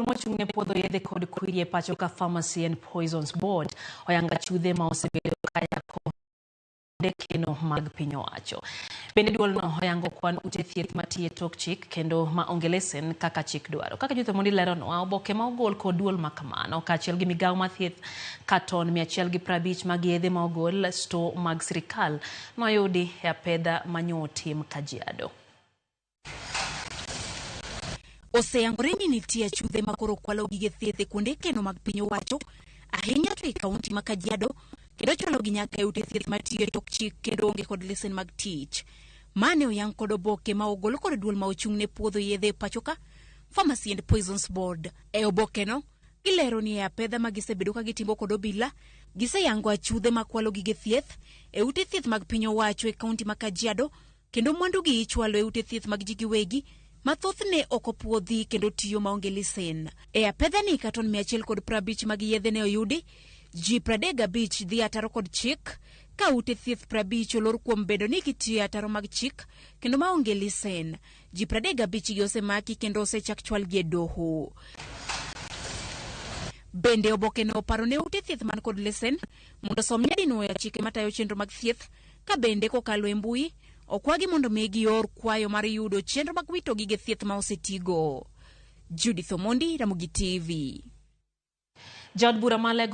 Mochung' ne puodho yedhe kod kwiri e pacho ka Pharmacy and Poisons Board oyango achudhe ma osebedo ka yako kuonde keno mag piny owacho. Bende duolno oyango kwan ute thieth matiyo e tok chik kendo ma onge lesen kaka chik dwaro. Kaka Judith Omondi leronwa, oboke ma ogol kod duol ma kamano kaachiel gi migawo mar thieth katon 150 mag yedhe ma ogol store mag sirikal noyudi e apedha manyo otim Kajiado. Oseyangore ni nitie achudhe ma koro kwalo gige thieth e kuonde keno mag piny owacho, ahinya to e kaunti ma Kajiado, kendo chwalogi nyaka e ute thieth matiyo e tok chik kendo onge kod lesen mag tich. Ma ne oyang kod oboke ma ogol kod duol ma ochung' ne puodho yedhe e pachoka, Pharmacy and Poisons Board. E obokeno, gilero ni e apedha ma gisebedo ka gitimbo kod obila, giseyango achudhe ma kwalo gige thieth e ute thieth mag piny owacho e kaunti ma Kajiado kendo mwandugi ichwalo e ute thieth mag ji giwegi ma thothne ok opuodhi kendo tiyo maonge lisen. E apedhani katon 150 mag yedhe ne oyudi, ji 35 dhi ataro kod chik, ka ute thieth 50 olor kuom bedo ni gitiyo e ataro mag chik kendo maonge lisen. Ji 35 gi osemaki kendo osechak chwalgi e doho. Bende obokeno oparo ne ute thieth man kod lesen mondo osom nyadinwoya chike matayo chenro mag thieth Ka bende kokalo e mbui, okwagi mondo mi gior kwayo mar yudo chenro mag wito gige thieth ma osetigo. Judith Omondi, Ramogi TV. Jaod bura ma Lego.